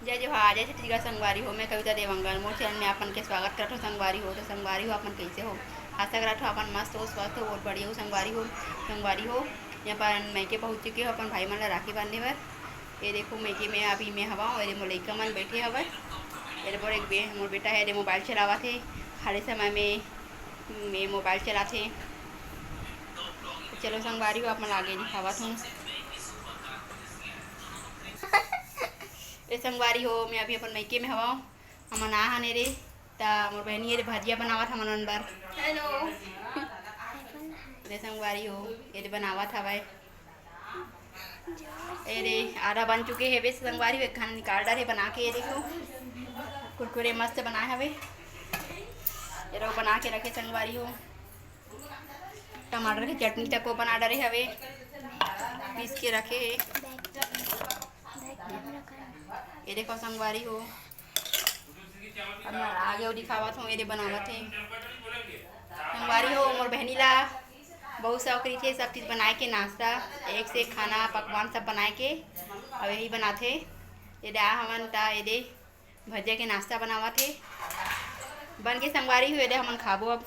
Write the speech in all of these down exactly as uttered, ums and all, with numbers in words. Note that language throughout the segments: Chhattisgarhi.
जय जोहार, जय छत्तीसगढ़ संगवारी हो। मैं कविता देवांगन, मोर चैनल में आप मन के स्वागत करत हो संगवारी हो। तो संगवारी हो, आप मन कैसे हो? आशा करत हो आप मन मस्त हो, स्वस्थ हो, बहुत बढ़िया हो संगवारी हो। संगवारी हो, यहाँ पर मइके पहुँच चुके हो अपन भाई मन ला राखी बांधे बर। ये देखो, मइके में अभी मैं हवा, ये मोर लइका मन बैठे हवय। ये मोर एक बे-, मोर बेटा है, ये मोबाइल चलावत हे। खाली समय में, में मोबाइल चलाथे। चलो संगवारी हो, आप मन आगे दिखावत हूँ। ए संगवारी हो, मैं अभी अपन मइके में हवं। हमन आ हन एरे, त मोर बहिनी एरे भजिया बनावत हमन मन बर। हेलो। ए संगवारी हो, एरे बनावत हवय। एरे आधा बन चुके हे, बे संगवारी हो, एक खाना निकाल डारे बना के, ये देखो। कुरकुरे मस्त बनाए हवे। एरो बना के रखे संगवारी हो। टमाटर के चटनी तको बना डारे हवे, पीस के रखे हे। ये देखो संगवारी हो, अब मैं आगे वो दिखावत हूँ, ये दे बनावत हे। संगवारी हो, मोर बहिनी ला बहुत शौक रहिथे सब चीज बनाए के, नाश्ता, एक से एक खाना पकवान सब बनाए के, अब यही बनाथे। ये दे आ हमन ता ये दे भजिया के नाश्ता बनावत हे। बन के संगवारी हो, ये दे हमन खाबो अब।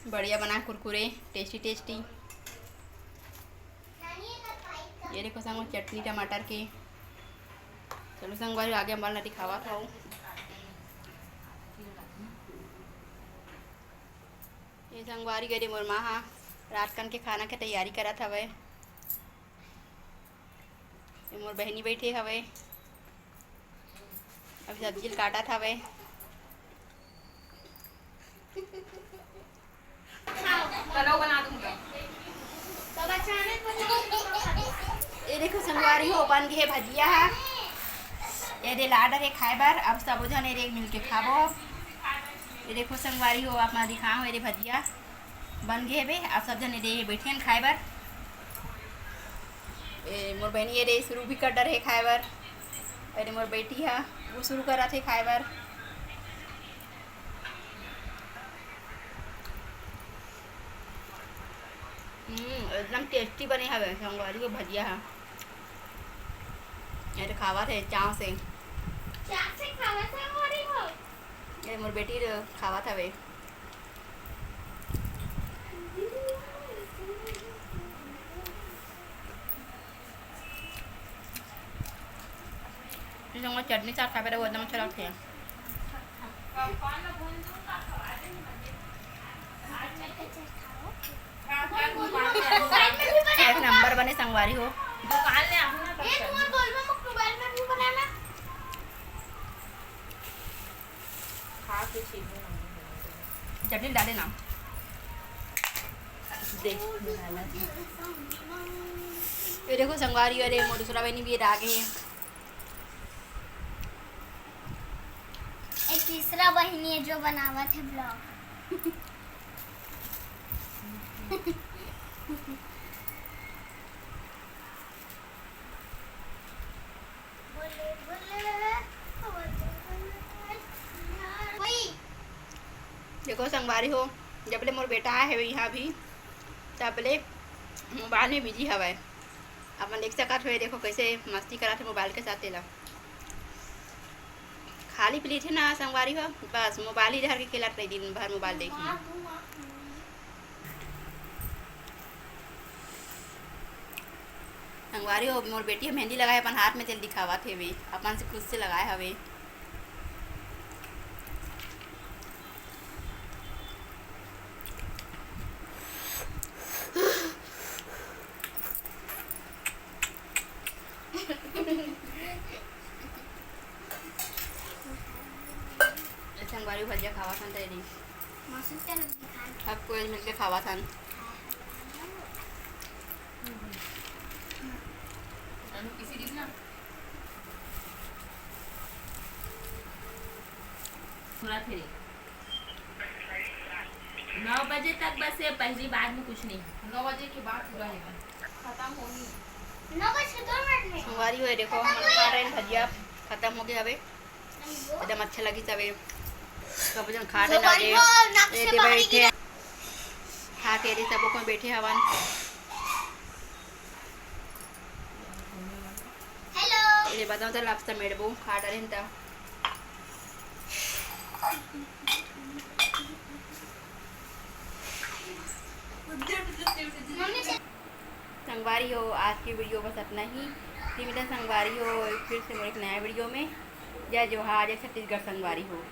बढ़िया बना कुरकुरे, टेस्टी टेस्टी। ये देखो संग चटनी टमाटर के। चलो संगवारी, आगे हमन ला दिखावत हूँ। ये संगवारी गए मोर माँ हा रात कन के खाना के तैयारी करत हवे। ये मोर बहिनी बैठे हवे, अभी सब्जी ल काटत हवे। चलो बना दूंगा। ये देखो संगवारी हो, बन गे हे भजिया हा। ये दे ला डरे खाए बर, अब सबो झन एरे मिल के खाबो। ये देखो संगवारी हो, आप मा दिखाओ, ये दे भजिया बन गे हे बे। अब सब झन एरे बैठे हन खाए बर। ए, मोर बहिनी एरे शुरू भी कर डरे हे खाए बर। अरे मोर बेटी हा, वो शुरू करत हे खाए बर। हम्म, एकदम टेस्टी बने हवे संगवारी हो भजिया हा। ये तो खावत हे चाव से। चाव से खावत हे संगवारी हो। ये मोर बेटी रे खावत हवे। ये संग चटनी साथ खाबे त वो एकदम अच्छा लगथे। एक नंबर बने संगवारी हो। चटनी डाले ना। दे। ये देखो संगवारी, अरे मोर दूसरा बहिनी भी आ गे हे। एक तीसरा बहिनी हे जो बनावत हे vlog। देखो संगवारी हो, जब ले मोर बेटा आए हे यहाँ भी, तब ले मोबाइल में बिजी हवय। अपन देख सकत हो, देखो कैसे मस्ती करत हे मोबाइल के साथ तेला। खाली पीली थे ना संगवारी हो, बस मोबाइल ही धर के खेलत रही, दिन भर मोबाइल देखी। संगवारी हो, मोर बेटी ह मेहंदी लगाए अपन हाथ में तेल दिखावत हेवे, अपन से खुद से लगाए हवे। संगवारी भजिया खावा खान तैयारी। मौसम क्या लगती खान? अब कोई मिलके खावा खान। पूरा फिर नौ बजे तक बस ये पहली, बाद में कुछ नहीं। नौ बजे के बाद पूरा है, खत्म होनी। नौ बज के दो मिनट में। संगवारी हो, देखो, हमन खा रहे हैं भजिया, खत्म हो गया हवे। एकदम अच्छा लगी तबे। सब जन खा रहे संगवारी हो, नाक से ये बाहर बैठे। खा के रे, सब कोई बैठे हवन। हेलो। ले बताओ तो लापता मेड़बो खा डाले त। संगवारी हो, आज की वीडियो बस अतना ही। फिर मिलते हैं संगवारी हो फिर से मोर एक नया वीडियो में। जय जोहार, जय छत्तीसगढ़ संगवारी हो।